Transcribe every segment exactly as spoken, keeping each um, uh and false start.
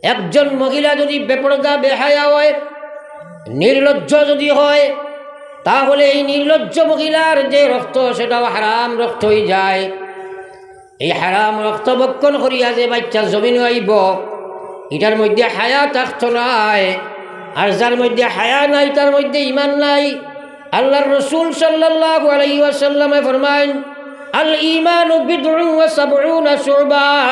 একজন মহিলা যদি বেপর্দা বেহায়া হয়, নির্লজ্জ যদি হয়, তাহলে এই নির্লজ্জ মহিলার যে রক্ত, সেটাও হারাম রক্ত হয়ে যায়। এই হারাম রক্ত ভক্ষণ করিয়া যে বাচ্চা জমিন আইব, এটার মধ্যে হায়া থাকতো নায়। আর যার মধ্যে হায়া নাই, তার মধ্যে ইমান নাই। আল্লাহর রসুল সাল্লাল্লাহু আলাইহি ওয়াসাল্লামে ফরমাইন, "আল ইমানু বিদউন ওয়া সাবউনা শুবা।"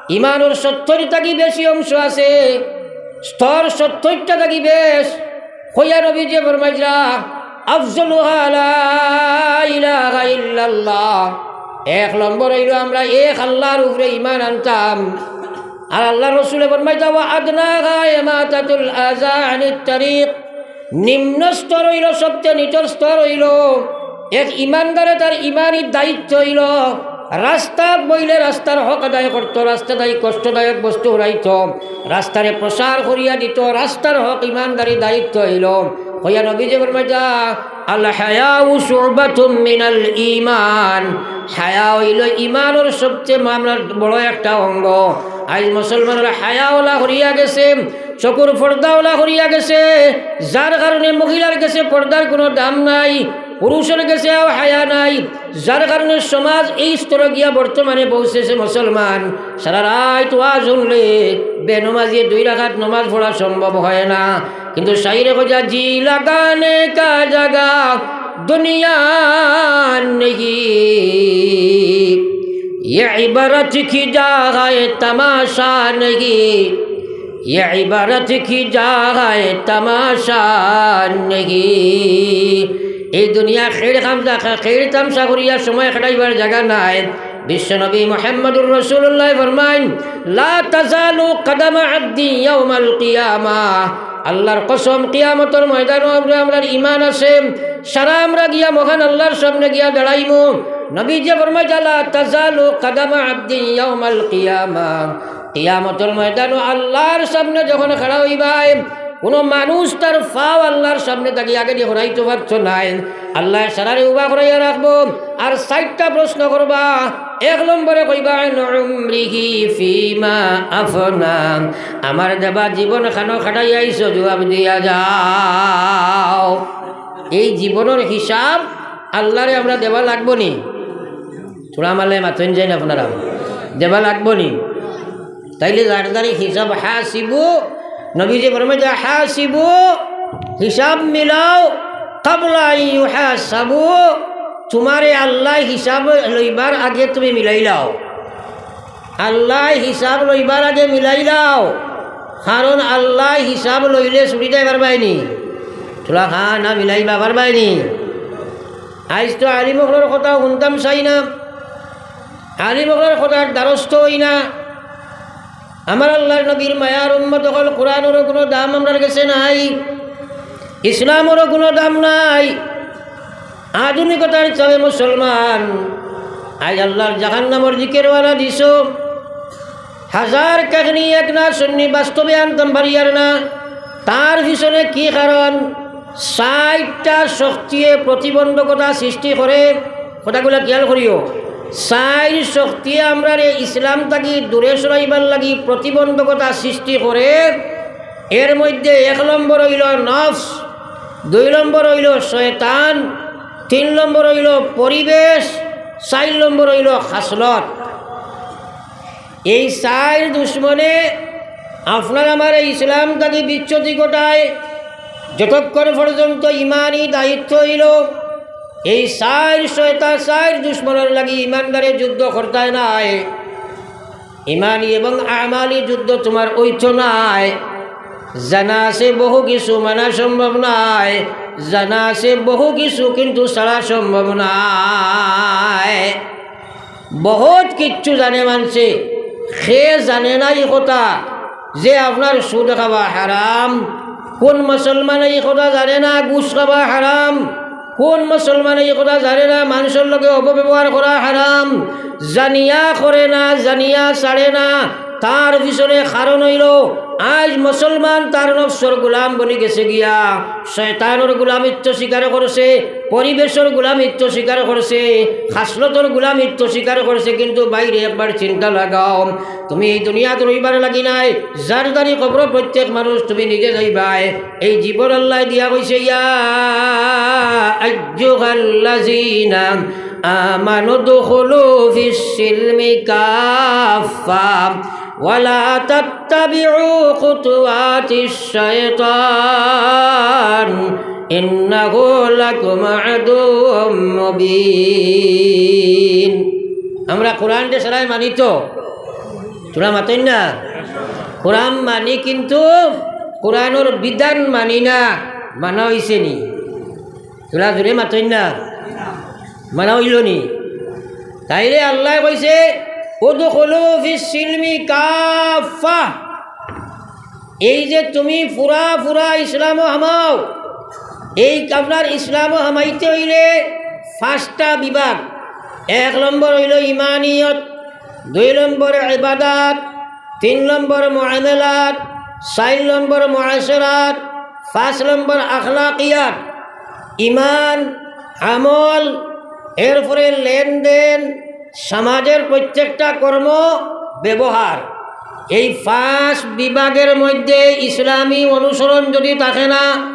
ইমানর সত্তর থাকি বেশি অংশ আছে, স্তর সত্তরটা থাকি বেশ। কইয়া নবীজি ফরমাইরা, "আফজলুহা লা ইলাহা ইল্লাল্লাহ।" এক নম্বর অইলো আমরা এক আল্লাহর উপরে ইমান আনতাম। আর আল্লাহর রসুলে ফরমাইতা, "ওয়া আদনাহা ইমাতাতুল আযা আনিত তারিক।" নিম্ন স্তর অইলো, সবচেয়ে নিচর স্তর অইলো, এক ইমানদারে তার ইমানি দায়িত্ব অইলো, রাস্তাত বইলে রাস্তার হক আদায় করতো, রাস্তাত আই কষ্টদায়ক বস্তু উড়াইতো, রাস্তারে প্রসার করিয়া দিতো, রাস্তার হক ইমানদারি দায়িত্ব অইলো। কইয়া নবীজি ফরমাইতা, "আল হায়াউ শুবাতুম মিনাল ইমান।" হায়া অইলো ইমানর সবচেয়ে মামলার বড় একটা অঙ্গ। আইজ মুসলমানর হায়া ওলা হরিয়া গেছে, চকুর পর্দা ওলা হরিয়া গেছে, যার কারণে মহিলার গেছে পর্দার কোনো দাম নাই, পুরুষর গেছে আও হায়া নাই, যার কারণে সমাজ এই স্তরে গিয়া বর্তমানে পৌঁছেছে। মুসলমান সারা রাইত ওয়াজ হুনলে বেনমাজিয়ে দুই রাকাত নমাজ পড়া সম্ভব হয় না। কিন্তু শাইরে কইতা, "জি লাগানে কা জাগা দুনিয়া নেহি, ইয়ে ইবারত কি জাগায় তামাশা নেহি, ইয়ে ইবারত কি জাগায় তামাশা নেহি।" এই দুনিয়া খেড় খামজা, খেড় তামশা করিয়া সময় কাটাইবার জাগা নাই। বিশ্বনবী মুহাম্মদুর রাসূলুল্লাহ ফরমাইন, "লা তাজালু কাদামা আবদিন ইয়াউমাল কিয়ামা।" আল্লাহর কসম, কিয়ামতর ময়দানো আমরা, আমরার ইমান আছে, সারা আমরা গিয়া মহান আল্লাহর সামনে গিয়া দাঁড়াইমু। নবীজি ফরমাইন, "লা তাজালু কাদামা আবদিন ইয়াউমাল কিয়ামা।" কিয়ামতর ময়দানো আল্লাহর সামনে যখন খাড়া অইবায়, কোনো মানুষ তার পাও আল্লাহর সামনে থাকি আগেদি হরাইতো পারতো নায়। আল্লায় সারারে উবা করাইয়া রাখবো। আর চাইরটা প্রশ্ন করবা। এক নম্বরে কইবা, "আন উমরিহি ফিমা আফনা।" আমার দেবা জীবন খানো খাটাই আইছো, জবাব দিয়া যাও। এই জীবনর হিসাব আল্লাহরে আমরা দেবা লাগবো নি? থুড়া মালে মাতইন যাইন আপনারা, দেবা লাগবো নি? তাইলে যার যার হিসাব হাসিবু, নবীজি ফরমাইতা, "হাসিবু", হিসাব মিলাও, "কাবলা আন ইউহাসাবু", তুমারে আল্লায় হিসাব লইবার আগে তুমি মিলাইলাও। আল্লায় হিসাব লইবার আগে মিলাইলাও, কারণ আল্লায় হিসাব লইলে ছুটি যাইবার বাইনি। থুড়া খা না মিলাইবা পারবায়নি। আইজ তো আলিম অকলর কথা হুনতাম চাই না, আলিম অকলর কথার দ্বারস্থ অই না। আমার আল্লাহর নবীর মায়ার উম্মত অকল, কোরআনরও কোনো দাম আমরার গেছে নাই, ইসলামরও কোনো দাম নাই। আধুনিকতার চাপে মুসলমান আইজ আল্লাহর জাহান্নামর দিকে রওয়ানা দিছো। হাজার কাহিনী এক না শুননি, বাস্তবে আনতাম পারিয়ার না। তার পিছনে কি কারণ? চাইরটা শক্তিয়ে প্রতিবন্ধকতা সৃষ্টি করে। কথাগুলা খেয়াল করিও। চাইর শক্তিয়ে আমরারে ইসলাম থাকি দূরে সরাইবার লাগি প্রতিবন্ধকতা সৃষ্টি করে। এর মধ্যে এক নম্বর অইলো নফস, দুই নম্বর অইলো শয়তান, তিন নম্বর অইলো পরিবেশ, চাইর নম্বর অইলো খাসলত। এই চাইর দুশমনে আপনার আমারে ইসলাম থাকি বিচ্যুতি ঘটায়। যতক্ষণ পর্যন্ত ইমানি দায়িত্ব অইলো, এই চাইর শয়তান, চাইর দুশমনর লাগি ইমানদারে যুদ্ধ করতায় নায়। ইমানি এবং আমালি যুদ্ধ তুমার অইতো নায়। জানা আছে বহু কিছু, মানা সম্ভব নায়। জানা আছে বহু কিছু, কিন্তু ছাড়া সম্ভব নায়। বহুত কিচ্ছু জানে মানষে, কে জানে না ই কথা যে আপনার সুদ খাওয়া হারাম? কোন মুসলমানে ই কথা জানে না ঘুষ খাওয়া হারাম? কোন মুসলমানে ই কথা জানে না মানষর লগে অপব্যবহার করা হারাম? জানিয়া করে না, জানিয়া ছাড়ে না। তার পিছনে কারণ অইলো, আইজ মুসলমান তার নফসর গোলাম বনি গেছে গিয়া, শয়তানর গোলামিত্ব স্বীকার করছে, পরিবেশর গোলামিত্ব স্বীকার করছে, খাসলতর গোলামিত্ব স্বীকার করছে। কিন্তু বাইরে একবার চিন্তা লাগাও, তুমি এই দুনিয়াত রইবার লাগি নায়, যার যারি কবর প্রত্যেক মানুষ তুমি নিজে যাইবায়। এই জীবন আল্লায় দিয়া কইছে, ইয়া আইয়ুহাল্লাযীনা আমানু দুখুলু ফিস সিলমি কাফফা ওয়ালা তাত্তাবিউ খুতুওয়াতিশ শাইতান ইন্নাহু লাকুম আদুউম মুবিন। আমরা কোরআনরে সারায় মানি তো? তোরা মাতইন না? কোরআন মানি, কিন্তু কোরআনর বিধান মানি না। মানা অইছে নি? তোরা জোরে মাতইন না? মানা অইলো নি? তাইলে আল্লায় কইছে, "উদখুলু ফিস সিলমি কাফফা।" এই যে তুমি পুরা পুরা ইসলামো হামাও, এই আপনার ইসলামো হামাইতে অইলে পাঁচটা বিভাগ। এক নম্বর অইলো ইমানিয়ত, দুই নম্বর ইবাদত, তিন নম্বর মুআমালাত, চাইর নম্বর মুআশারাত, পাঁচ নম্বর আখলাকিয়াত। ইমান, আমল, এরপরে লেনদেন, সমাজর প্রত্যেকটা কর্ম, ব্যবহার। এই পাঁচ বিভাগর মধ্যে ইসলামী অনুসরণ যদি থাকে না,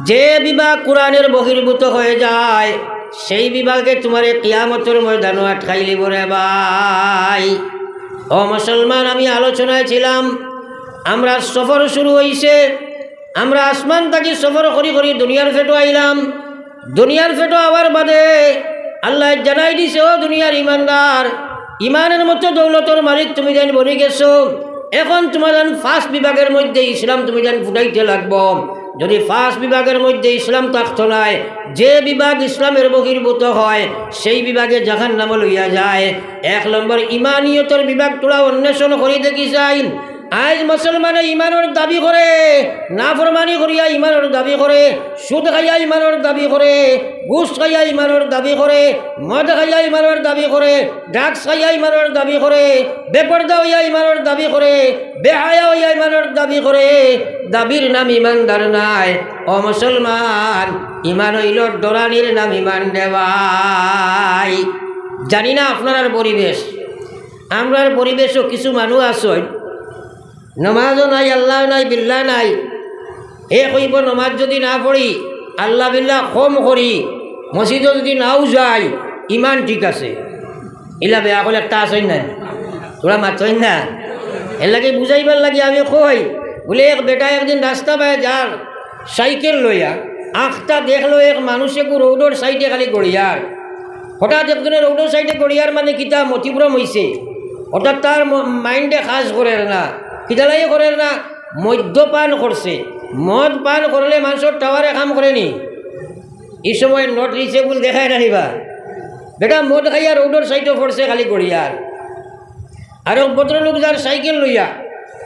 যে বিভাগ কোরআনর বহির্ভূত হয়ে যায়, সেই বিভাগে তুমারে কিয়ামতর ময়দানো আটকাইলিবো রে ভাই। ও মুসলমান, আমি আলোচনায় ছিলাম, আমরার সফর শুরু অইছে, আমরা আসমান থাকি সফর করি করি দুনিয়ার পেটো আইলাম। দুনিয়ার পেটো আওয়ার বাদে আল্লায় জানাই দিছে, ও দুনিয়ার ইমানদার, ইমানর মতো দৌলতর মালিক তুমি যেন বনি গেছো, এখন তুমার যেন পাঁচ বিভাগর মধ্যে ইসলাম তুমি যেন ফুটাইতে লাগবো। যদি পাঁচ বিভাগর মধ্যে ইসলাম থাকতো নায়, যে বিভাগ ইসলামর বহির্ভূত হয়, সেই বিভাগে জাহান্নামো লইয়া যায়। এক নম্বর ইমানিয়তর বিভাগ তোরা অন্বেষণ করি দেখি চাই। আইজ মুসলমানে ইমানর দাবি করে, নাফরমানি করিয়া ইমানর দাবি করে, সুদ খাইয়া ইমানর দাবি করে, ঘুষ খাইয়া ইমানর দাবি করে, মদ খাইয়া ইমানর দাবি করে, ড্রাগস খাইয়া ইমানর দাবি করে, বেপর্দা অইয়া ইমানর দাবি করে, বেহায়া অইয়া ইমানর দাবি করে। দাবির নাম ইমানদার নায়। ও মুসলমান, ইমান অইলো ডরানির নাম ইমান রে ভাই। জানি না আপনারার পরিবেশ, আমরার পরিবেশো কিছু মানুষ আছইন, নমাজও নাই, আল্লাহ নাই, বিল্লাহ নাই। হে কইবো, নমাজ যদি না পড়ি, আল্লাহ বিল্লাহ কম করি, মসজিদো যদি নাও যাই, ইমান ঠিক আছে। ইলা বেআক্কল একটা আছইন না, তোরা মাতইন না। এরলাগি বুঝাইবার লাগি আমি কই, বুলে এক বেটা একদিন রাস্তা বায় যার, সাইকেল লইয়া, আখতা দেখলো এক মানুষে গু রোডর সাইডে খালি গড়িয়ার। হঠাৎ একজনে রোডর সাইডে গড়িয়ার মানে কিতা মতিভ্রম অইছে। হঠাৎ তার ম-, মাইন্ডে কাজ করের না। কিতার লাগি করের না? মদ্যপান করছে। মদ পান করলে মানষর টাওয়ারে কাম করে নি? ই সময় not reachable দেখায় না নি বা? বেটা মদ খাইয়া রোডর সাইডো পড়ছে খালি গড়িয়ার। আর এক ভদ্রলোক যার সাইকেল লইয়া,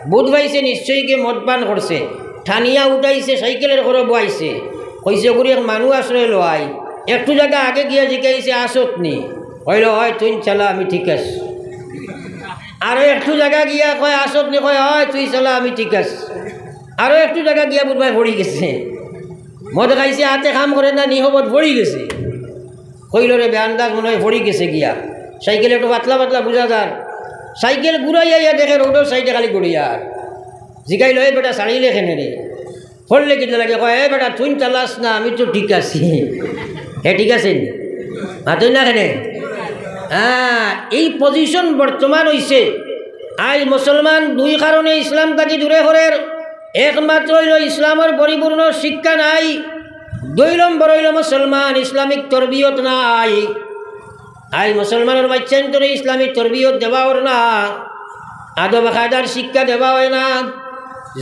বুধ পাইছে নিশ্চয়ই কে মদ পান করছে, টানিয়া উঠাইছে, সাইকেলর ঘরো বওয়াইছে, কইছে, "গুরি এক মানুষ আশ্রয় লওয়াই।" একটু জাগা আগে গিয়া জিকাইছে, "আছত নি?" কইলো, "অয়, তুই চালা, আমি ঠিক আছে।" আরো একটু জাগা গিয়া কয়, "আছত নি?" কয়, "অয়, তুই চালা, আমি ঠিক আছে।" আরো একটু জাগা গিয়া বুধ পায় পড়ি গেছে, মদ খাইছে, আতে কাম করে না, নি হবত পড়ি গেছে। কইলো রে, বেআন্দাজ মনে হয় পড়ি গেছে গিয়া। সাইকেল একটু পাতলা পাতলা বুঝা যার। সাইকেল ঘুরাইয়া ইয়া দেখে রোডর সাইডে খালি গড়িয়ার। জিকাইলো, "এ বেটা, ছাড়িলে কেনে রে? পড়লে কিতা লাগে?" কয়, "এ বেটা, তুই চালাস না, আমি তো ঠিক আছি।" হে ঠিক আছে নি? মাতইন না কেনে? হ্যাঁ, এই পজিশন বর্তমান অইছে। আইজ মুসলমান দুই কারণে ইসলাম থাকি দূরে করের। একমাত্র অইলো ইসলামর পরিপূর্ণ শিক্ষা নাই। দুই নম্বর অইলো মুসলমান ইসলামিক তরবিয়ত নাই। আইজ মুসলমানর বাইচ্চাইন্তরে ইসলামিক তরবিয়ত দেওয়া অর না, আদব কায়দার শিক্ষা দেওয়া অয় না,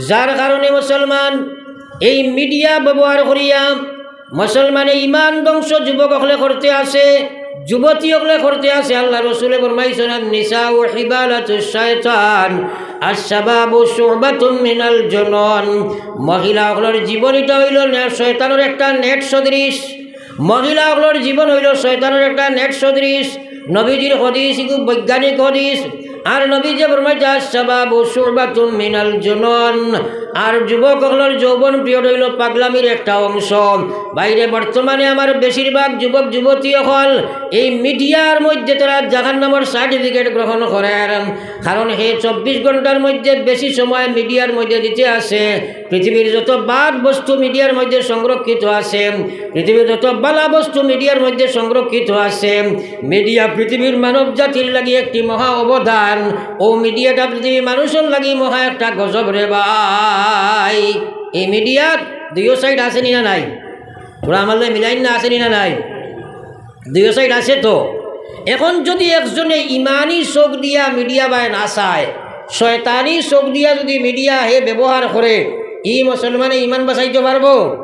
যার কারণে মুসলমান এই মিডিয়া ব্যবহার করিয়া মুসলমানে ইমান ধ্বংস যুবক অকলে করতে আছে, যুবতী অকলে করতে আছে। আল্লাহ রসুলে ফরমাইছইন, "আন-নিসাউ হিবালাতুশ শায়তান, আশ-শাবাবু শুবাতুম মিনাল জুনুন।" মহিলা অকলর জীবন ইটা অইলো নে-, শয়তানর একটা নেট সদৃশ। মহিলা অকলর জীবন অইলো শয়তানর একটা নেট সদৃশ। নবীজির হাদিস, ইগু বৈজ্ঞানিক হাদিস। আর নবীজি ফরমাইতা, "আশ-শাবাবু শুবাতুম মিনাল জুনুন।" আর যুবক অকলর যৌবন পিরিয়ড অইলো পাগলামির একটা অংশ। ভাইরে, বর্তমানে আমার বেশিরভাগ যুবক যুবতী অকল এই মিডিয়ার মধ্যে তারা জাহান্নামর সার্টিফিকেট গ্রহণ করের। কারণ হে চব্বিশ ঘন্টার মধ্যে বেশি সময় মিডিয়ার মধ্যে দিতে আছে। পৃথিবীর যত বাদ বস্তু মিডিয়ার মধ্যে সংরক্ষিত আছে, পৃথিবীর যত বালা বস্তু মিডিয়ার মধ্যে সংরক্ষিত আছে। মিডিয়া পৃথিবীর মানব জাতির লাগি একটি মহা অবদান। অউ মিডিয়াটা পৃথিবীর মানুষর লাগি মহা একটা গজব রে ভাই। এই মিডিয়ার দুইও সাইড আছে নি না নাই? থুড়া আমার লগে মিলাইন না, আছে নি না নাই? দুইও সাইড আছে তো। এখন যদি একজনে ইমানি চোখ দিয়া মিডিয়া বায় না চায়, শয়তানি চোখ দিয়া যদি মিডিয়া হে ব্যবহার করে, ই মুসলমানে ইমান বাঁচাইতে পারবো?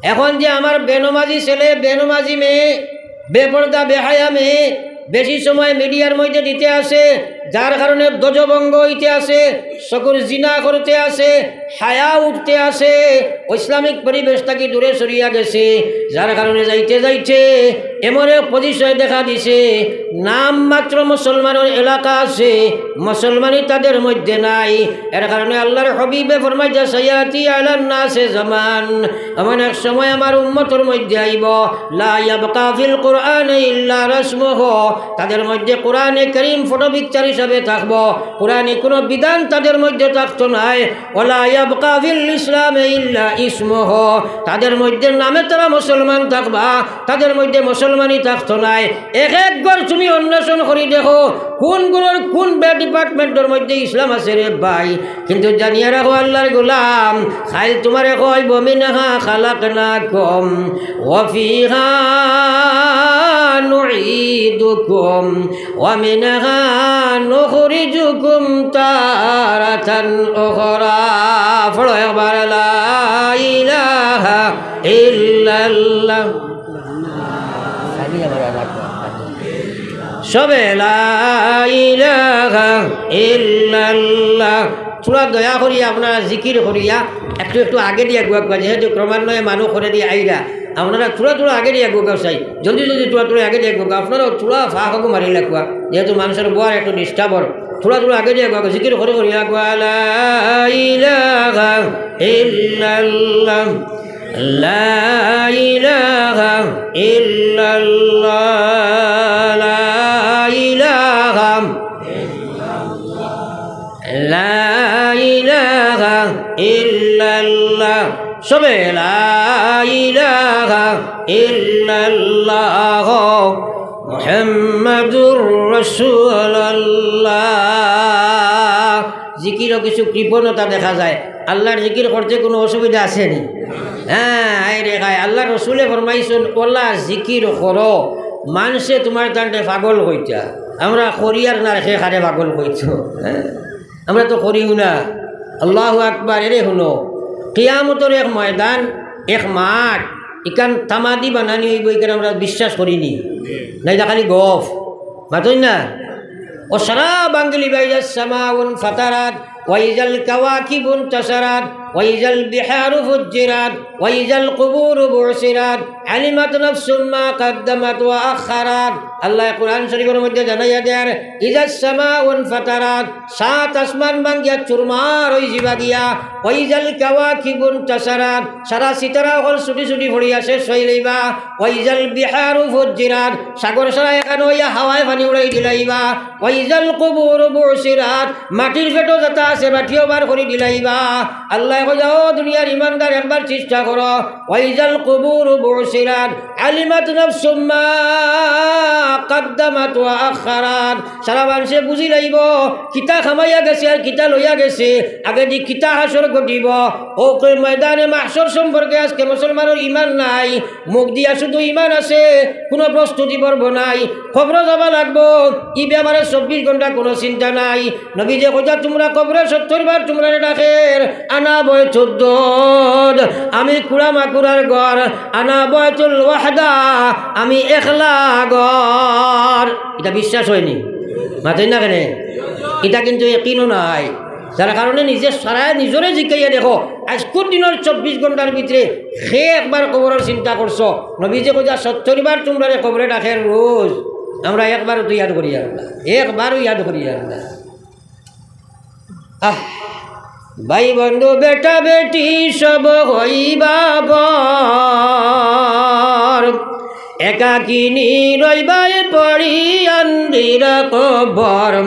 এখন যে আমার বেনমাজি ছেলে, বেনমাজি মেয়ে, বেপর্দা বেহায়া মেয়ে বেশি সময় মিডিয়ার মধ্যে দিতে আছে, যার কারণে ধ্বজভঙ্গ হইতে আছে, চকুর জিনা করতে আছে, হায়া উঠতে আছে, ইসলামিক পরিবেশ থাকি দূরে সরিয়া গেছে, যার কারণে যাইতে যাইতে এমন এক পরিচয় দেখা দিছে, নাম মাত্র মুসলমানের এলাকা আছে, মুসলমানি তাদের মধ্যে নাই। এর কারণে আল্লাহর হাবিবে ফরমাইতা, "সায়াতি আলান নাসে জামান", এমন এক সময় আমার উম্মতর মধ্যে আইব, "লা ইয়াবকা ফিল কুরআনে ইল্লা রাসমুহু", তাদের মধ্যে কোরআনে করিম ফটো পিকচার হিসাবে থাকবো, কোরআনে কোনো বিধান তাদের মধ্যে থাকতো নায়। "ওয়ালা ইয়াবকা ফিল ইসলামে ইল্লা ইসমুহু", তাদের মধ্যে নামে তারা মুসলমান থাকবা, তাদের মধ্যে মুসলমানি থাকতো নায়। এক এক ঘর তুমি অন্বেষণ করি দেখো, কোন ঘরর কোন বে-, ডিপার্টমেন্টর মধ্যে ইসলাম আছে রে ভাই। কিন্তু জানিয়া রাখো আল্লাহর গোলাম, খাইল তোমারে কইব, "মিনহা খালাকনাকুম ওয়া ফিহা নুঈদুকুম ওয়া মিনহা নুখরিজুকুম তারাতান উখরা।" পড়ো একবার, "লা ইলাহা ইল্লাল্লাহ।" সবে লা ইলাহা ইল্লাল্লাহ। থুড়া দয়া করিয়া আপনারা জিকির করিয়া একটু একটু আগে দিয়া গুয়া গুয়া, যেহেতু ক্রমান্বয়ে মানুষ করে দিয়া আইরা, আপনারা থুড়া থুড়া আগে দিয়া গুয়া চাই, জলদি জলদি থুড়া থুড়া আগে দিয়া গুয়া, আপনারাও থুড়া ফাঁক মারি লাগুয়া, যেহেতু মানুষের বওয়ার একটু ডিস্টার্ব অর, থুড়া থুড়া আগে দিয়া গুয়া, জিকির করে করিয়া গুয়া, লা ইলাহা ইল্লাল্লাহ। لا إله إلا الله، لا إله، لا إله إلا الله، সবে لا إله إلا الله محمد رسول الله। জিকিরও কিছু কৃপণতা দেখা যায়। আল্লাহর জিকির করতে কোনো অসুবিধা আছে নি? হ্যাঁ, এই রে ভাই, আল্লাহর রসুলে ফরমাইছইন, "ওলা জিকির করো, মানষে তোমার তানরে পাগল কইতা।" আমরা করি আর না রেখে কারে পাগল কইতো, হ্যাঁ? আমরা তো করিও না। আল্লাহু আকবার। এরে হুনো, কিয়ামতর এক ময়দান, এক মাঠ, ইখান তামাদি বানানি অইবো, ইখান আমরা বিশ্বাস করি নি। না, ইটা খালি গফ। মাতইন না? ও সারা বাঙ্গিলি বা, إذا السماء انفطرت، وإذا الكواكب انتثرت، وإذا البحار فجرت، وإذا القبور بعثرت، علمت نفس ما قدمت وأخرت। আল্লাহ কোরআন শরীফর মধ্যে জানাইয়া দেন, إذا السماء انفطرت, সাত আসমান ভাঙ্গিয়া চুরমার অইযিবা গিয়া। وإذا الكواكب انتثرت, সারা সিতারা অকল ছুটি ছুটি পড়িয়া শেষ অইলাইবা। وإذا البحار فجرت, সাগর সারা একখান অইয়া হাওয়ায় পানি উড়াই দিলাইবা। وإذا القبور بعثرت, মাটির পেটো যেতা আছে, মাটিও বার করি দিলাইবা। আল্লায় কইলা, "ও দুনিয়ার ইমানদার, একবার চিন্তা করো।" وإذا القبور بعثرت، علمت نفس ما قدمت وأخرت। সারা মানষে বুঝিলাইবো, কিতা কামাইয়া গেছে আর কিতা লইয়া গেছে, আগেদি কিতা হাশর ঘটিবো। অউ ময়দানে মাহশর সম্পর্কে আজকে মুসলমানর ইমান নাই, মুখ দিয়া শুধু ইমান আছে, কুনু প্রস্তুতি পর্ব নাই। কবরো যাওয়া লাগবো, ই ব্যাপারে চব্বিশ ঘন্টা কুনু চিন্তা নাই। নবীজিয়ে কইতা, "তুমরা কবরে সত্তর বার তুমরারে ডাকের, আনা বাইতুদ দুদ, আমি কুড়া মাকুড়ার ঘর, আনা বাইতুল ওয়াহদা, আমি একলা ঘর।" ইটা বিশ্বাস অয়নি? মাতইন না কেনে? ইটা কিন্তু একিনও নাই। যার কারণে নিজে সারায় নিজরে জিকাইয়া দেখো, আইজকুর দিনর চব্বিশ ঘন্টার ভিতরে কে একবার কবরর চিন্তা করছো? নবীজিয়ে কইতা, "সত্তর বার তুমরারে কবরে ডাকের রোজ।" আমরা একবারও তো ইয়াদ করিয়ার না, একবারও ইয়াদ করিয়ার না। আহ, ভাই বন্ধু বেটা বেটি সব হইবা পর, একাকিনী রইবায় পড়ি আন্দিরা কবর,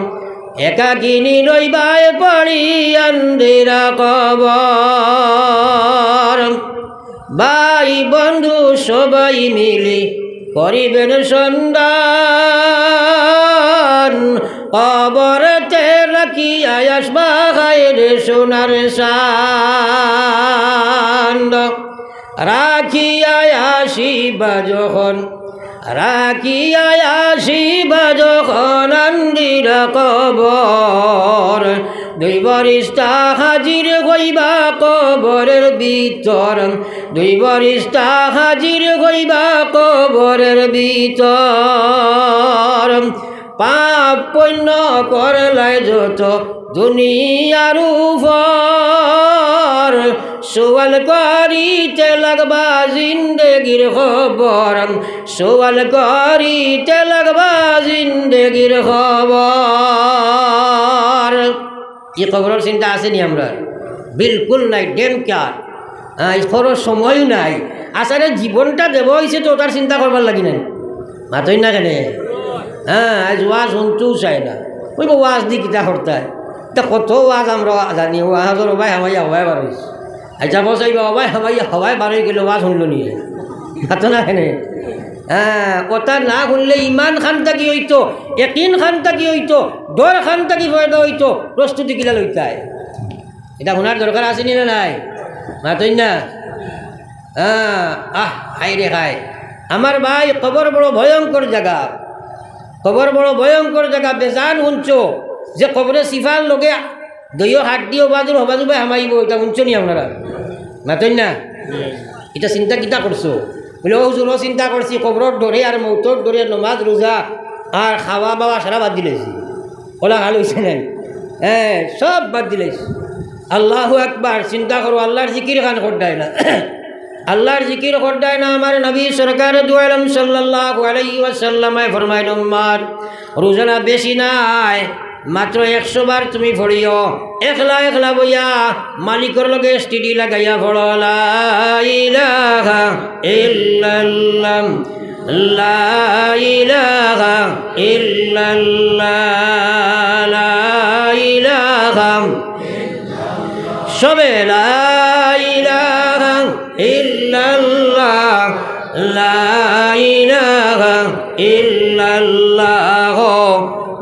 একাকিনী রইবায় পড়ি আন্দিরা কবর। ভাই বন্ধু সবাই মিলি করিবেন সন্ধান, কবরেতে রাখিয়া আসবা হায়রে সোনার চান্দ। রাখিয়া আসিবা যখন, রাখিয়া আসিবা যখন আন্দিরা কবর, দুই ফিরিস্তা হাজির হইবা কবরের ভিতর, দুই ফিরিস্তা হাজির হইবা কবরের ভিতর। পাপ পুণ্য করলায় যত দুনিয়ার উপর, সওয়াল করিতে লাগবা জিন্দেগির খবর, সওয়াল করিতে লাগবা জিন্দেগির খবর। ই কবরর চিন্তা আছে নি আমরার? বিলকুল নাই, ডেম কেয়ার। হ্যাঁ, ই কবরর সময়ও নাই। আসলে জীবনটা দেওয়া অইছে তো তার চিন্তা করবার লাগি নাই। মাতইন না কেনে? হ্যাঁ, আইজ ওয়াজ হুনতেও চায় না। ওই বা ওয়াজ দি কিতা করতায়? তা কত ওয়াজ আমরা জানি, ওয়াজর অবায় হামাইয়া হবায় বার অইছে। আইজ যাবো চাইবা অবায় হামাইয়া হবায় বার অই গেলে ওয়াজ হুনলো নি? মাতো না কেনে? হ্যাঁ, কথা না হুনলে ইমান খান থাকি অইতো, একিন খান থাকি অইতো, ডর খান থাকি পয়দা অইতো, প্রস্তুতি কিলা লইতায়? ইটা হুনার দরকার আছে নি না নাই? মাতইন না? হ্যাঁ, আহ, হায় রে হায়। আমার ভাই, কবর বড় ভয়ঙ্কর জাগা। কবর বড় ভয়ঙ্কর জাগা। বেজান হুনছো যে কবরে সিফার লগে দইও হাত দিও বাজুর হবাজু ভাই হামাইবো, ইটা হুনছো নি আপনারা? মাতইন না? ইটা চিন্তা কিতা করছো? বলে, "ও হুজুর, ও চিন্তা করছি, কবরর ডরে আর মৌতর ডরে নমাজ, রোজা আর খাওয়া বাওয়া সারা বাদ দিলাইছি।" ওলা হাল অইছে নাই? হ্যাঁ, সব বাদ দিলাইছি। আল্লাহু আকবার, চিন্তা করো, আল্লাহর জিকির খান করতায় না। আল্লাহর জিকির করতায় না, আমার নবী সরকার দু আলম সাল্লাল্লাহু আলাইহি ওয়াসাল্লামে ফরমাইন, "উম্মত, রোজানা বেশি নায়, মাত্র একশো বার তুমি পড়িও, একলা একলা বইয়া মালিকর লগে এসটিডি লাগাইয়া পড়ো, লা ইলাহা ইল্লাল্লাহ, লা ইলাহা ইল্লাল্লাহ, লা ইলাহা।" সবে লা ইলাহা ইল্লাল্লাহ, লা ইলাহা ইল্লাল্লাহ,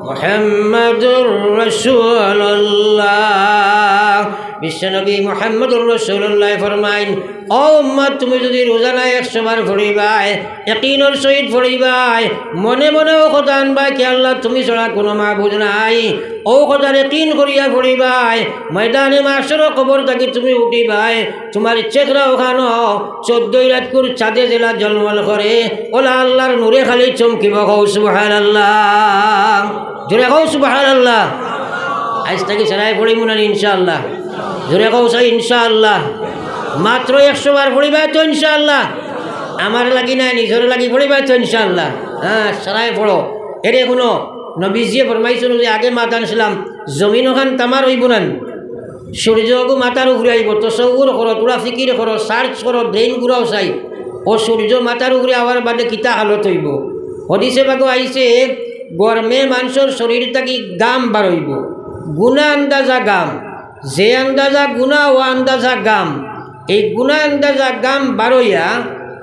মুহাম্মাদুর রাসূলুল্লাহ। বিশ্বনবী মুহাম্মাদুর রাসূলুল্লাহ ফরমাইন, "ও উম্মত, তুমি যদি রোজানা একশো বার পড়িবায়, একিনর সহিত পড়িবায়, মনে মনে ও কথা আনবায় কি, আল্লাহ, তুমি ছাড়া কোনো মাবুদ নাই।" ও কথার একিন করিয়া পড়িবায়, ময়দানে মাশরো কবর থাকি তুমি উঠিবায়, তুমার চেহারা ওখানো চৌদ্দই রাইতকুর চাঁদে যেলা ঝলমল করে, ওলা আল্লাহর নূরে খালি চমকিবো। কও সুবহানাল্লাহ। জোরে কও সুবহানাল্লাহ। আইজ থাকি সারায় পড়িমু না নি ইনশাআল্লাহ? জোরে কও চাই ইনশাআল্লাহ। মাত্র একশো বার পড়িবায় তো ইনশাআল্লাহ? আমার লাগি নায়, নিজর লাগি পড়িবায় তো ইনশাআল্লাহ। হ্যাঁ, সারায় পড়ো। এরে হুনো, নবীজিয়ে ফরমাইছইন যে আগে মাত আনছিলাম, জমিন ওখান তামার অইবো না নি? সূর্য অগু মাথার উপরে আইবো, তসব্বুর করো, থুড়া ফিকির করো, search করো, brain ঘুরাও চাই। ও সূর্য মাথার উপরে আওয়ার বাদে কিতা হালত অইবো? হাদিসে পাকো আইছে, গরমে মানষর শরীর থাকি ঘাম বারইবো, গুনা আন্দাজা ঘাম, যে আন্দাজা গুনা ও আন্দাজা ঘাম। এই গুনা আন্দাজা ঘাম বারইয়া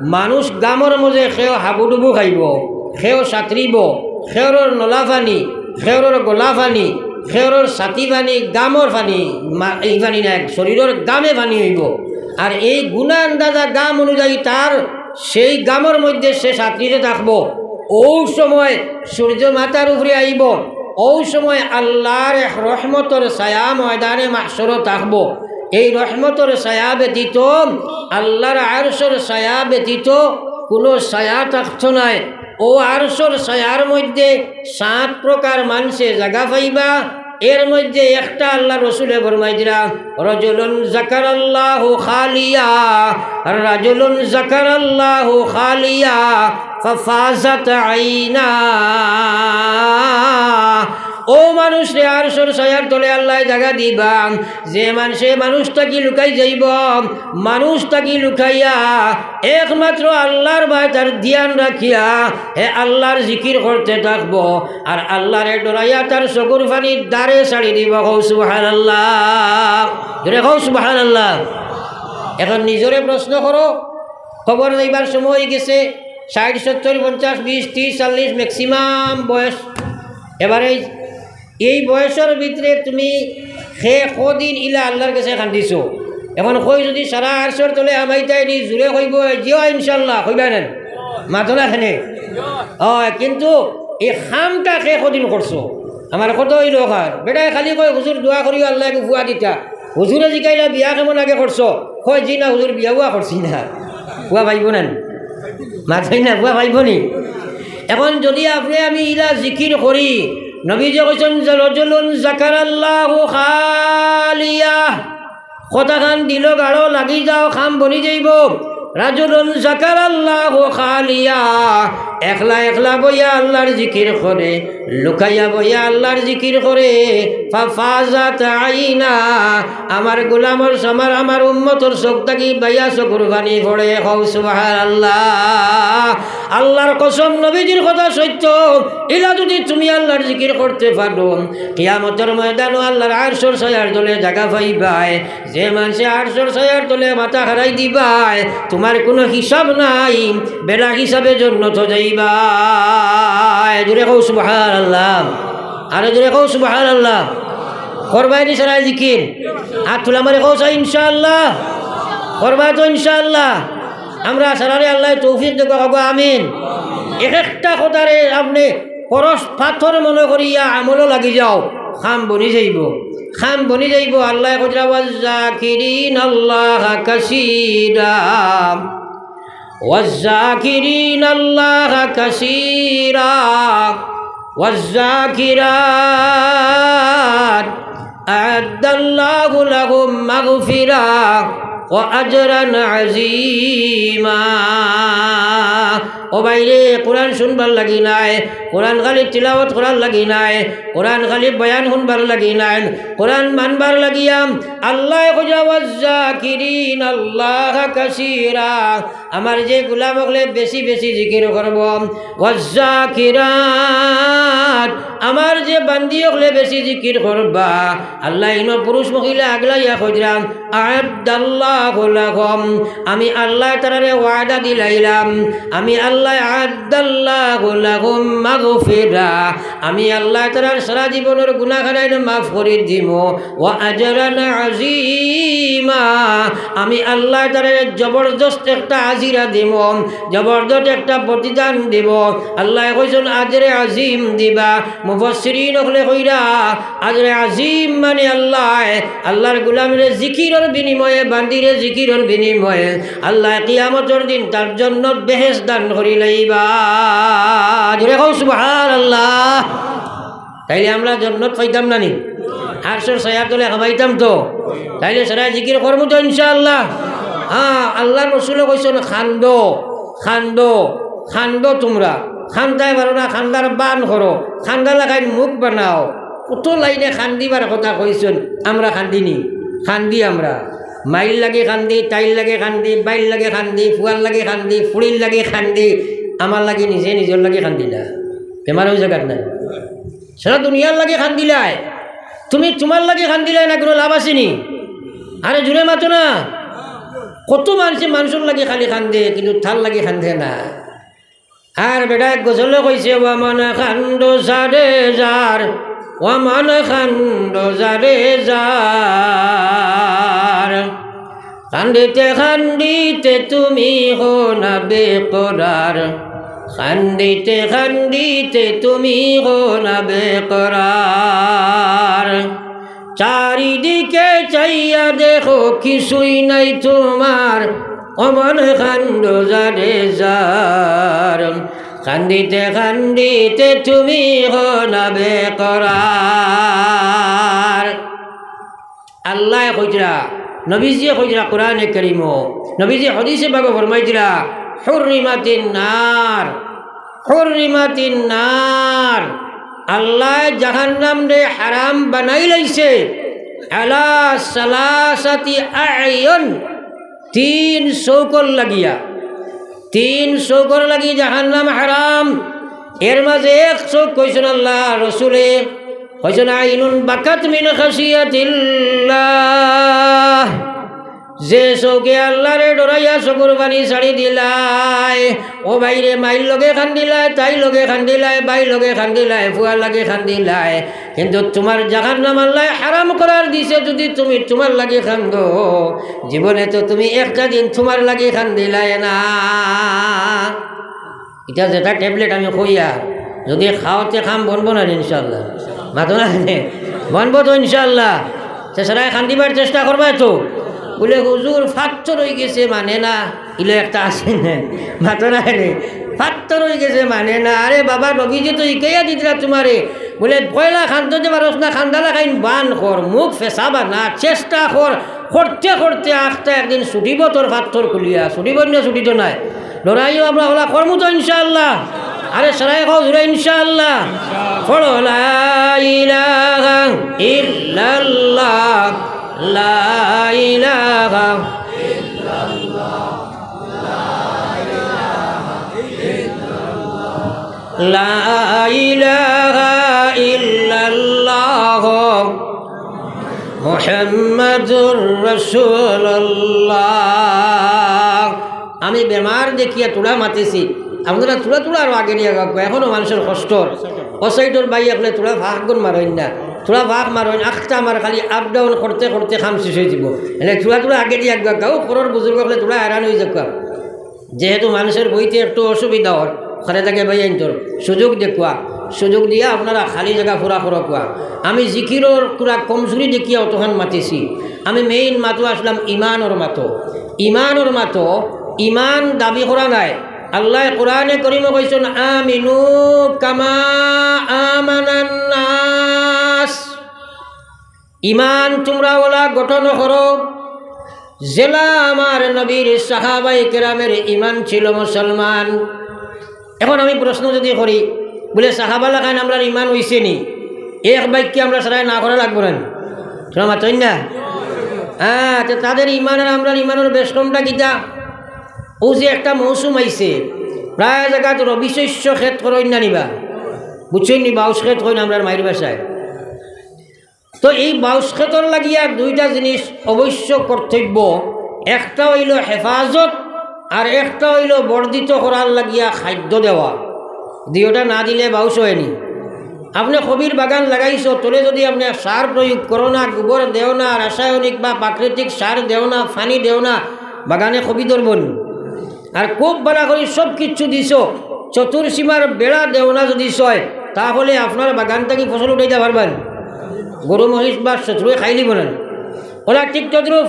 মানুষ ঘামর মাঝে কেউ হাবুডুবু খাইবো, কেউ সাঁতরিবো, কেউরর নলা পানি, কেউরর গলা পানি, কেউরর ছাতি পানি, ঘামর পানি, মা-, এই পানি না, শরীরর ঘামে পানি অইবো। আর এই গুনা আন্দাজা ঘাম অনুযায়ী তার সেই ঘামর মধ্যে সে সাঁতরিতে থাকবো। অউ সময় সূর্য মাথার উপরে আইবো, অউ সময় আল্লাহর এক রহমতর ছায়া ময়দানে মাহশরো থাকবো। এই রহমতর ছায়া ব্যতীত, আল্লাহর আরশর ছায়া ব্যতীত কোনো ছায়া থাকতো নায়। অউ আরশর ছায়ার মধ্যে সাত প্রকার মানষে জাগা পাইবা, এর মধ্যে একটা আল্লার রসুলে ফরমাই দিরা, "রাজুলুন যাকারাল্লাহু খালিয়া, রাজুলুন যাকারাল্লাহু খালিয়া, ফাফাজাত আইনা।" ও মানুষরে আরশর ছায়ার তলে আল্লায় জাগা দিবা, যে মানষে মানুষ থাকি লুকাই যাইব, মানুষ থাকি লুকাইয়া একমাত্র আল্লার ভয় তার ধিয়ান রাখিয়া হে আল্লার জিকির করতে থাকবো, আর আল্লারে ডরাইয়া তার চকুর পানির ধারে ছাড়ি দিব। কও সুবহানাল্লাহ, জোরে কও সুবহানাল্লাহ। এখন নিজরে প্রশ্ন করো, কবর যাইবার সময় অই গেছে, ষাইট, সত্তইর, পঞ্চাশ, বিশ, ত্রিশ, চল্লিশ, maximum বয়স। এবারে এই বয়সর ভিতরে তুমি কে কদিন ইলা আল্লার গেছে কান্দিছো? এখন কই যদি সারা আরশর তলে হামাইতায় নি, জুরে কইবো, "জিও ইনশাআল্লাহ", কইবা না? মাতো না কেনে? অয়, কিন্তু এই কামটা কে কদিন করছো? আমার কত অইলো কার? বেটায় খালি কয়, "হুজুর, দোয়া করিও, আল্লায় একটু ফুয়া দিতা।" হুজুরে জিকাইলা, "বিয়া কেমন আগে করছো?" কয়, "জি না হুজুর, বিয়া উয়া করছি না।" ফুয়া পাইবো না নি? মাতই না, ফুয়া পাইবো নি? এখন যদি আপনে আমি ইলা জিকির করি, নবীজি কইছইন যে, "রাজুলুন যাকারাল্লাহু খালিয়া।" কথাখান দিলো গাড়ো লাগি যাও, কাম বনি যাইবো। "রাজুলুন যাকারাল্লাহু খালিয়া", একলা একলা বইয়া আল্লার জিকির করে, লুকাইয়া বইয়া আল্লার জিকির করে, "ফাফাজাত আইনা", আমার গোলামর, আমার, আমার উম্মতর চোখ থাকি বাইয়া চকুর পানি পড়ে। কও সুবহানাল্লাহ। আল্লার কসম, নবীজির কথা সত্য। ইলা যদি তুমি আল্লার জিকির করতে পারো, কিয়ামতর ময়দানো আল্লার আরশর ছায়ার তলে জাগা পাইবায়। যে মানষে আরশর ছায়ার তলে মাথা খাড়াই দিবায়, তুমার কুনু হিসাব নাই, বেলা হিসাবে জন্নতো যাইবায়। জোরে কও সুবহানাল্লাহ, আরো জোরে কও সুবহানাল্লাহ। করবায় নি সারায় জিকির? আত তুলা মারি কও চাই ইনশাআল্লাহ। করবায় তো ইনশাআল্লাহ। আমরা সারারে আল্লায় তৌফিক দেউক্কা, কও আমিন। এক একটা কথারে আপনে পরশ পাথর মনো করিয়া আমলো লাগি যাও, কাম বনি যাইবো, কাম বনি যাইবো। আল্লায় কইরা, "ওয়াজ্জাকিরিনাল্লাহা কাসীরা, ওয়াজ্জাকিরিনাল্লাহা কাসীরা, ওয়াজ্জাকিরাত, আ'আদ্দাল্লাহু লাহুম মাগফিরা ওয়া আজরান আযীমা।" ও ভাইরে, কোরআন শুনবার লাগি নায়, কোরআন খালি তিলাওয়াত করার লাগি নায়, কোরআন খালি বয়ান শুনবার লাগি নায়, কোরআন মানবার লাগিয়া আল্লায় কইরা, "ওয়াজ্জাকিরিনাল্লাহা কাসীরা", আমার যে গোলাম অকলে বেশি বেশি জিকির করবো, "ওয়াজ্জাকিরাত", আমার যে বান্দি অকলে বেশি জিকির করবা, আল্লায় ইনো পুরুষ মহিলা আগলাইয়া কইরা, "আ'আদ্দাল্লাহু লাহুম", আমি আল্লায় তারারে ওয়াদা দিলাইলাম, আমি আল্লায় "আ'আদ্দাল্লাহু লাহুম মাগফিরা", আমি আল্লায় তারার সারা জীবনর গুনাহ খানাইন মাফ করি দিমু, "ওয়া আজরান আযীমা", আমি আল্লায় তারারে জবরদস্ত একটা আজিরা দিমু, জবরদস্ত একটা প্রতিদান দিমু। আল্লায় কইছইন আজরে আজিম দিবা। মুফাসসিরিন অকলে কইরা, আজরে আজিম মানে আল্লায়, আল্লার গোলামরে জিকিরর বিনিময়ে, বান্দিরে জিকিরর বিনিময়ে আল্লায় কিয়ামতর দিন তার জন্নত বেহেশত দান করি লাইবা। জোরে কও সুবহানাল্লাহ। তাইলে আমরা জন্নত পাইতাম না নি? আরশর ছায়ার তলে হামাইতাম তো? তাইলে সারায় জিকির করমু তো ইনশাআল্লাহ? হ্যাঁ, আল্লার রসুলে কইছইন, "কান্দো, কান্দো, কান্দো তুমরা।" কান্দায় পারো না, কান্দার বান করো, কান্দা লাখাইন মুখ বানাও। কত লাইনে কান্দিবার কথা কইছইন, আমরা কান্দি নি? কান্দি আমরা। মাইর লাগি কান্দি, তাইর লাগি কান্দি, বাইর লাগি কান্দি, ফুয়ার লাগি কান্দি, ফুড়ির লাগি কান্দি, আমার লাগি নিজে নিজর লাগি কান্দি না। বেমার অই যাইগার না। সারা দুনিয়ার লাগি কান্দিলায়। তুমি তুমার লাগি কান্দিলায় না, কুনু লাভ আছে নি? আরে জুরে মাতো না। কত মানষে মানষর লাগি খালি কান্দে, কিন্তু তার লাগি কান্দে না। আর বেটায় গজলো কইছে, "ওমন কান্দো যারে যার, ওমন কান্দো যারে যার। কান্দিতে কান্দিতে তুমি হো না বেকরার, কান্দিতে কান্দিতে তুমি হো না বেকরার। চারিদিকে চাইয়া দেখো, কিছুই নাই তুমার, ওমন কান্দো যারে যার।" কান্দিতে কান্দিতে তুমি হো না বেকরার। আল্লায় কইরা, নবীজিয়ে কইরা কোরআনে কারীমো, নবীজি হাদিসে পাকো ফরমাইরা, হুররিমাতিন নার, হুররিমাতিন নার। আল্লায় জাহান্নামরে হারাম বানাইলাইছে। আলা সালাসাতি আ'ইন, তিন চউখর লাগিয়া, তিন চউখর লাগি জাহান্নাম হারাম। এর মাঝে এক চউখ কইছইন আল্লার রসুলে, কইছইন, আইনুন বাকাত মিন খাশিয়াতিল্লাহ। যে চউখে আল্লারে ডরাইয়া চকুর পানি ছাড়ি দিলায়, ও ভাইরে, মাইর লগে কান্দিলায়, তাইর লগে কান্দিলায়, ভাইর লগে কান্দিলায়, ফুয়ার লগে কান্দিলায়, কিন্তু তুমার জাহান্নাম আল্লায় হারাম করার দিছে, যুদি তুমি তুমার লাগি কান্দো, জীবনে তো তুমি একটা দিন তুমার লাগি কান্দিলায় না। ইটা যেটা ট্যাবলেট আমি কইয়ার, যুদি খাও তে কাম বনবো না ইনশাআল্লাহ? মাতো না নি? বনবো তো ইনশাআল্লাহ। তে সারায় কান্দিবার চেষ্টা করবায় তো। বুলে, হুজুর, ফাত্তর অইগেছে, মানে না। ইলা একটা আছে না? মাতো না নি? ফাত্তর অইগেছে, মানে না। আরে বাবা, নবীজিয়ে তো হিকাইয়া দিতরা তুমারে। বুলে, পয়লা কান্দতে পারস না, কান্দা লাখান বান কর, মুখ ফেসা বানা, চেষ্টা কর। করতে করতে আখতা একদিন ছুটিবো তোর ফাত্তর খুলিয়া। ছুটিবো না, ছুটিতো নায়। লড়াইও আমরা অলা করমু তো ইনশাআল্লাহ। আরে সারায় কও জুরে ইনশাআল্লাহ। পড়ো লা ইলাহা ইল্লাল্লাহ, লা ইলাহা, লা ইলাহা ইল্লাল্লাহ। মুহাম্মাদুর রাসূলুল্লাহ। আমি বেমার দেখিয়া থুড়া মাতিছি, আপনারা থুড়া থুড়া আরো আগেদি আগাউক্কা, এখনো মানষর কষ্টর। ও সাইডর ভাই অকলে থুড়া ফাঁকগুন মারইন না, থুড়া ফাঁক মারইন, আখতা আমার খালি up down করতে করতে কাম শেষ অইযিবো। এনে থুড়া থুড়া আগেদি আগাউক্কা, ও ঘরর বুজুর্গ অকলে থুড়া হয়রান অইযাউক্কা। যেহেতু মানষর বইতে একটু অসুবিধা অর, ঘরে থাকি ভাইয়াইন্তর সুযোগ দেউক্কা, সুযোগ দিয়া আপনারা খালি জাগা পুরা করউক্কা। আমি জিকিরর থুড়া কমজুরি দেখিয়া অতখান মাতিছি। আমি main মাতো আছলাম ইমানর মাতো। ইমানর মাতো, ইমান দাবি করা নায়। আল্লায় কোরআনে করিমো কইছইন, "আমিনু কামা আমানান নাস।" ইমান তুমরা অলা গঠন করো, যেলা আমার নবীর সাহাবায়ে কেরামের ইমান ছিল মুসলমান। এখন আমি প্রশ্ন যুদি করি, বুলে, সাহাবা লাখান আমরার ইমান অইছে নি? এক বাক্যে আমরা সারায় না করা লাগবো না নি? থুড়া মাতইন না? হ্যাঁ, তে তাদের ইমান আর আমরার ইমানর বেশ কমটা কিতা? অউ যে একটা মৌসুম আইছে, প্রায় জাগাত রবি শস্য খেত করইন না নি বা? বুঝছইন নি? বাউশ খেত কইন আমরার মাইর ভাষায়। তো এই বাউশ খেতর লাগিয়া দুইটা জিনিস অবশ্য কর্তব্য, একটা অইলো হেফাজত আর একটা অইলো বর্ধিত করার লাগিয়া খাদ্য দেওয়া। দুইওটা না দিলে বাউশ অয় নি। আপনে কবির বাগান লাগাইছো, তলে যুদি আপনে সার প্রয়োগ করো না, গোবর দেও না, রাসায়নিক বা প্রাকৃতিক সার দেও না, পানি দেও না, বাগানে কবি ধরবো নি? আর খুব ভালা করি সব কিচ্ছু দিছো, চতুর্সীমার বেড়া দেও না যুদি ছয়, তাহলে আপনার বাগান থাকি ফসল উঠাইতা পারবা নি? গরু মহিষ বা শত্রুয়ে খাইলিবো না নি? অলা ঠিক তদ্রূপ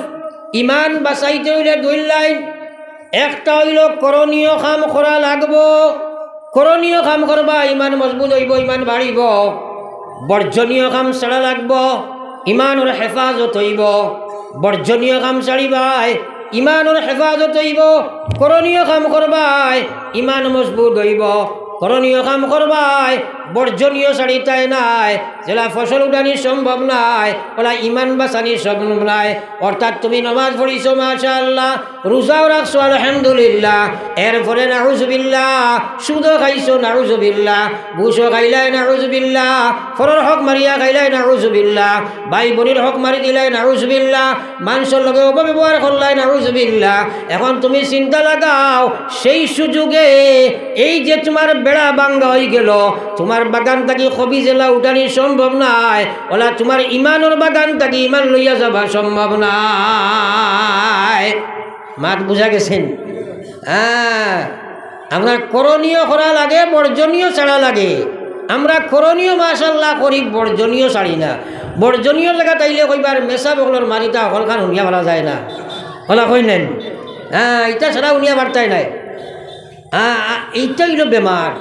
ইমান বাঁচাইতে অইলে দুই লাইন, একটা অইলো করণীয় কাম করা লাগবো। করণীয় কাম করবা, ইমান মজবুত অইবো, ইমান বাড়িবো। বর্জনীয় কাম ছাড়া লাগবো, ইমানর হেফাজত অইবো। বর্জনীয় কাম ছাড়িবায়, ইমানর হেফাজত অইবো। করণীয় কাম করবায়, ইমান মজবুত অইবো। করণীয় কাম করবায়, বর্জনীয় ছাড়িতায় নায়। যেলা ফসল উঠানি সম্ভব নায়, অলা ইমান বাঁচানি সম্ভব নায়। অর্থাৎ তুমি নমাজ পড়িছো, মাশাআল্লাহ, রোজাও রাখছো, আলহামদুলিল্লাহ। এরপরে নাউজুবিল্লাহ, সুদও খাইছো, নাউজুবিল্লাহ, ঘুষও খাইলায়, নাউজুবিল্লাহ, পরর হক মারিয়া খাইলায়, নাউজুবিল্লাহ, ভাই বইনর হক মারি দিলায়, নাউজুবিল্লাহ, মানষর লগে অপব্যবহার করলায়, নাউজুবিল্লাহ। এখন তুমি চিন্তা লাগাও, সেই সুযোগে এই যে তুমার বেড়া ভাঙ্গা অইগেলো, তুমার বাগান থাকি কবি যেলা উঠানি সম্ভব নায়, অলা তুমার ইমানর বাগান থাকি ইমান লইয়া যাওয়া সম্ভব নায়। মাত বুঝা গেছে নি? হ্যাঁ, আমরা করণীয় করা লাগে, বর্জনীয় ছাড়া লাগে। আমরা করণীয় মাশাআল্লাহ করি, বর্জনীয় ছাড়ি না। বর্জনীয় জাগাত আইলে কইবা মেসাব অকলর মাত ইতা হকলখান হুনিয়া পারা যায় না। অলা কইন না নি? হ্যাঁ, ইতা ছাড়া হুনিয়া পারতায় নায়। হ্যাঁ, ইতা অইলো বেমার।